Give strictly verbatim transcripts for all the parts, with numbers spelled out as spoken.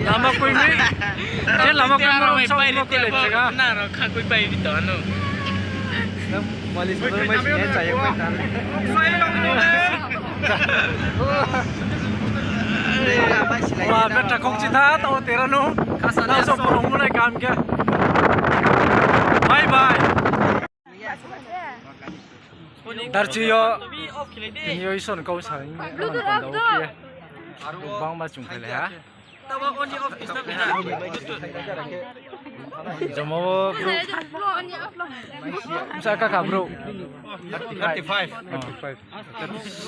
Lama koi mi. Khe lama koi ma rao pai ri tebo. Na rao kha koi pai ri to ano. Mali sa mai sini chaya pai ta. Wa, beta khongchi tha, tao tera no. Tao so purung mo nai kam khe. Bye bye. Darchi yo, tini yo Isor ni kau sa ni, bangma chung khe le ha. Joma wo brouh. Bsa kha kha brouh. Thirty five.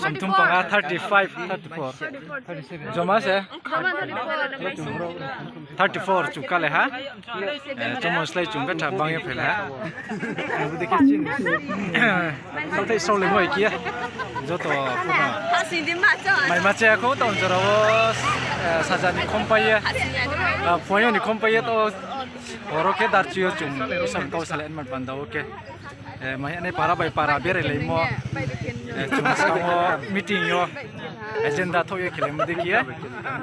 Somthum panga thirty five, thirty four. Joma se? Thirty four chung kha le ha. Joma slái chung kha tha bang ye phai le ha. Abo dei khe chini. Saothai saolai mo hai khe. Joto phuno. Mai ma chaya khou, tao jora wo, saja ni khompai ye. Phuaing yo ni khompai ye to. Horo khe darchi yo chung Isor ni kau salai man panda wo khe. Mai nai para bai para berai laimo. Chung skang wo meeting yo agenda thouh ye khelaimo dei khe.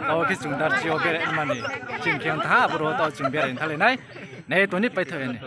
Tao khe chung darchi yo berai mani. Chini khe ang tha, aboro tao chung berai thalai nai. Nai toni paithaoh ya ni.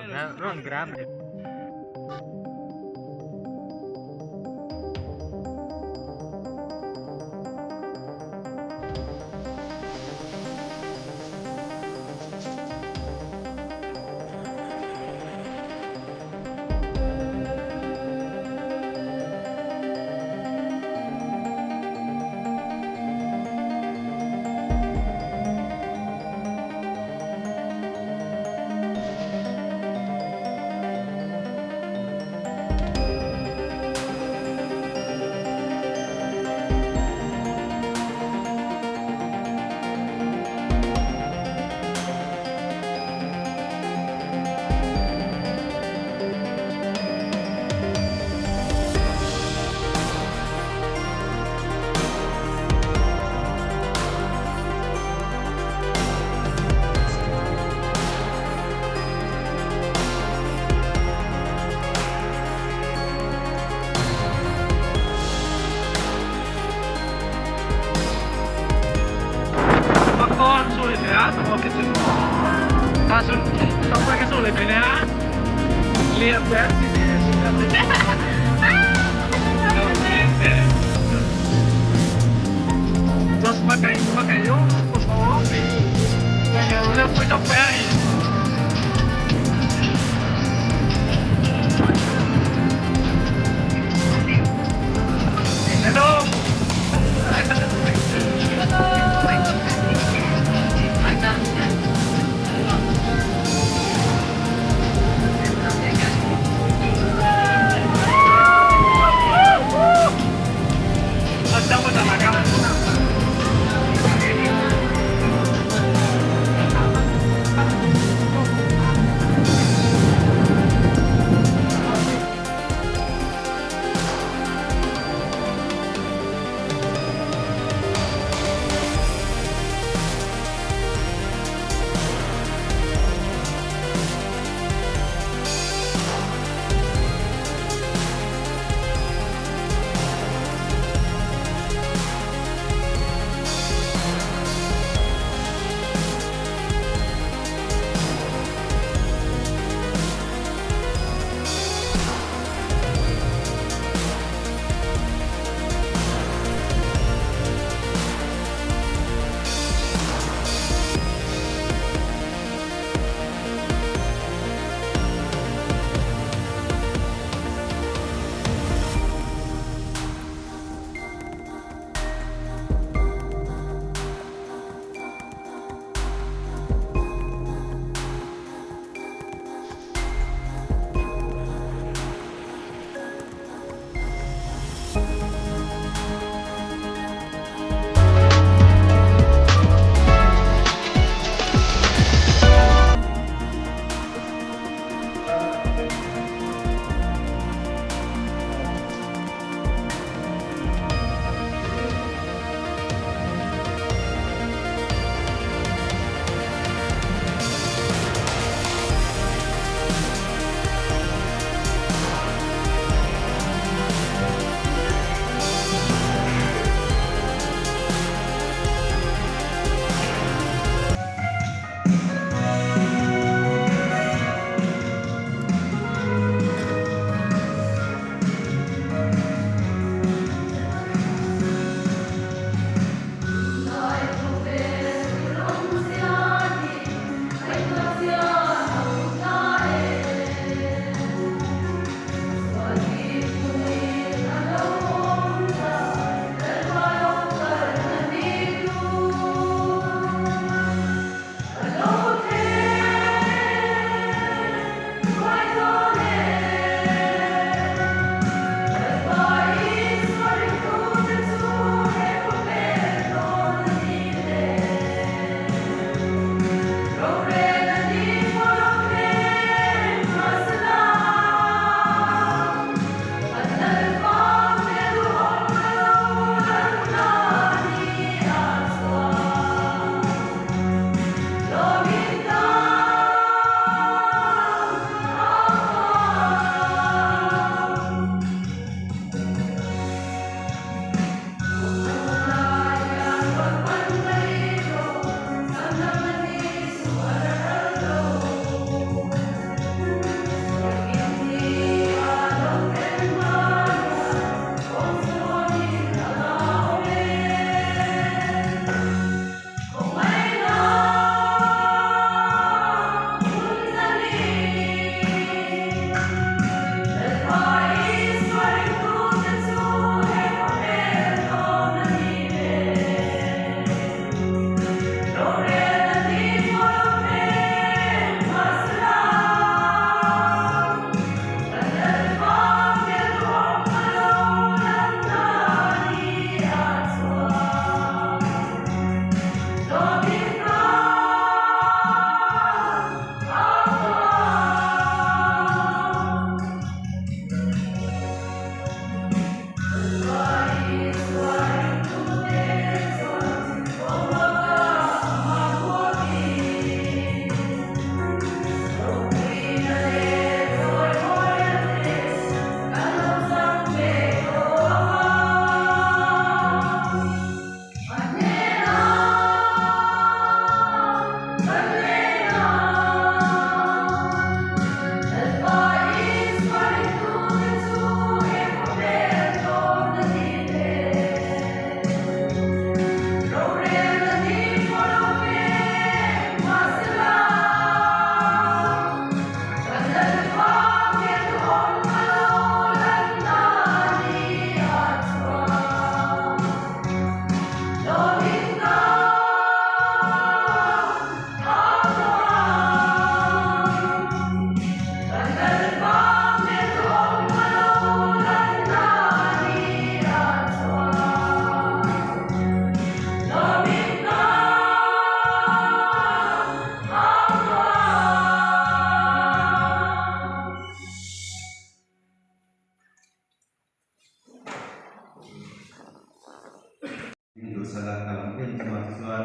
Sala kalam khe ma chuan,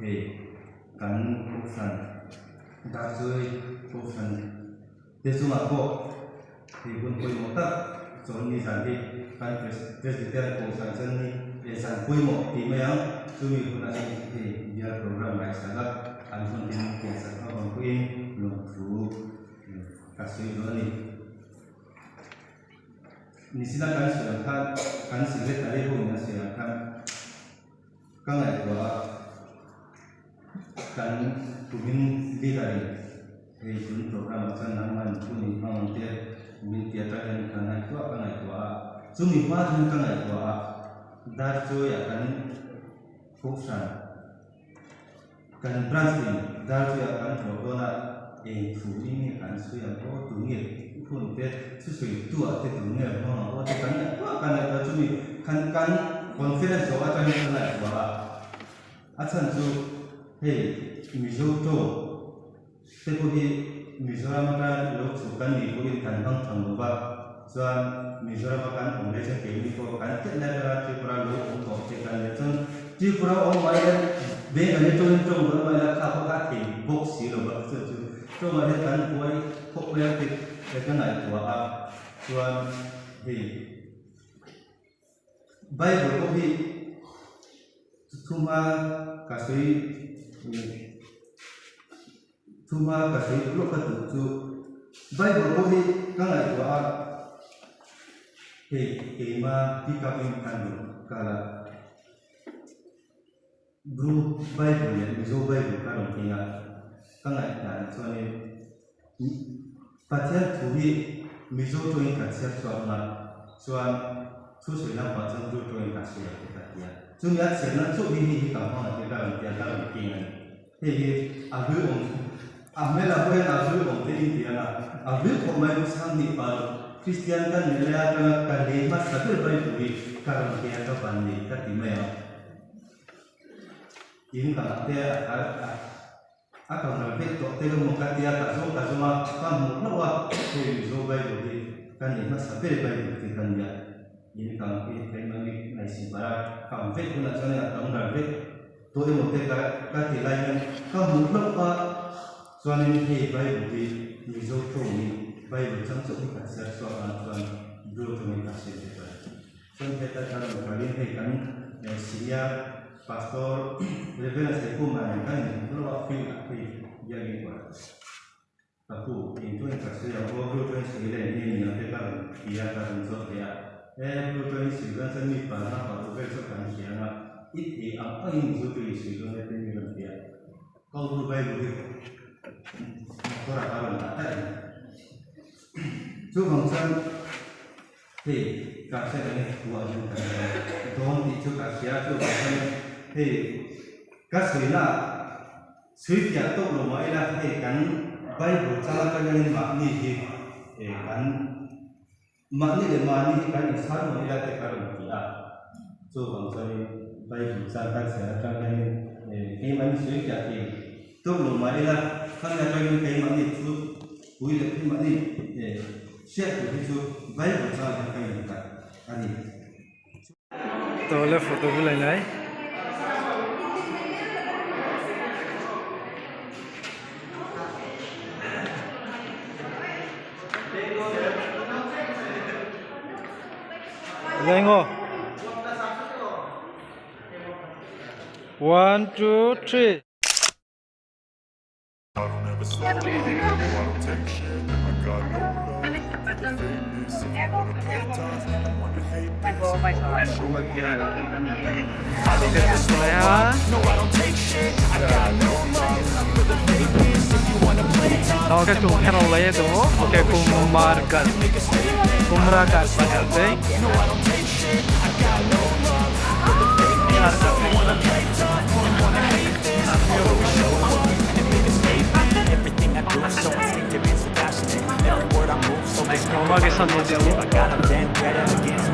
hei, kan khoksan, darchoi khoksan, te chunga pho, hei, bun poimo tak, chon ni jan hi, kan Pres-, Presbyterian khoksan chen ni, e, jan poimo ti mai ang, chumi huna ni, hei, bial program bai sala, an hon tin ke sa ka bang kuin, no thu, ka sui lo ni. Nisina kan sui ang khan, kan secretary bo na sui ang khan, ka ngai tua, kan kumin leader in, hei kun program a chan nang man kun ni mang te, min tia ta kan ka ngai tua, ka ngai tua. Chumi ma thang ka ngai tua, darchoi a kan khoksan. Kan branch ni darchoi a kan program na, e, thu ni ni kan sui ang ko tu ni, kun te, su sui tua te tu ni, ma ko te kan ya, tua kan ya, chumi kan, kan conference so a ta ni kan ya tua. A chan chu, hei, Mizo to, te ko hi Mizoram a ta lo chu kan ni ko in kan bang thang lo ba. Chuan Mizoram a kan ong le chen ke ni ko kan te na ra Tripura lo ong ko te kan le chun Tripura ong mai le be kan le chun chun lo mai la kha ko ka ke box si lo ba chu chu. Chun mai le kan ko ai ko ko ya ke le kan ai ko a. Chuan hei Bible ko hi thuma ka sui, thuma ka sui lo ka tu chu Bible ko hi ka ngai tua a, hei, keima pick up in kan lo ka la. Bru Bible le Mizo Bible ka rong khe nga, ka ngai ta ni chuan ni, Pathian thu hi Mizo to in ka chhiar chuak ma, chuan thu sui lam pa chuan Bru to in ka sui ya te ka tia. Chu mi a chhiar na chu hi hi hi ka hmang a te ka rong tia ka rong khe nga ni. Hei hi, a hlui awm, a hmel a hmel a hlui awm te India na, a hlui khawh mai bu sang ni pa, Christian kan ni le a ka, ka le ma sa ber Bible hi ka rong khe a ka ban ni ka ti mai a. In ka te a, a, a, a ka ngal bek to te lo mo ka tia ka zo ka zo ma ka mu lo wa te zo Bible hi ka ni ma sa ber Bible ti ka ni ya. In ka ke te ma ni nai si bara ka mu bek ko na sa ni a ka ngal bek to te mo te ka, ka ti lai na ka mu lo wa. Chuan in he Bible hi Mizo to ni Bible chang chok ni ka share so an chuan Bru to ni ka share te ba. Chuan heta ka rawn kal in hei kan, eh, senior pastor, Reverend Saipu Maran kan in lo a field a hei biak in kual. Ka pu, in chuan ka sei ang, o, Bru chuan sei le ni ni a te ka rawn tia ka rawn zawt leh a. Eh, Bru chuan sei chuan chuan mi pa na pa tu vel chu kan hria ang a. I ti ang ang in zu tu i sei chuan le te mi rawn tia. Kau tu Bible hi. Kora ka rawn ta ta. Chu bang chuan, hei, ka se ka ni, tua jin ka ni. Don ti chu ka sia chu bang chuan, hei, ka sui na, sui tia tok lo ma ila, hei, kan Bible chang ka ni ma ni hi, eh, kan Mah ni le mah ni kan i san mo ni la te ka rawn ti a. Chu bang chuan Bible chang kan se atang kan, eh, keimah ni sui tia ti. Tuk lo mah ni la, kan atang kan keimah ni chu, pui le keimah ni, eh, share tu hi chu Bible chang kan kan ta. Ani. To le photo bu lai nai. Lengo. One, two, three. Oke, kum khenal lai tong ou. Oke, kum markas. Kum rakas. Everything I do is so instinctive and so passionate. Every word I move so distinctive. I got a vendetta against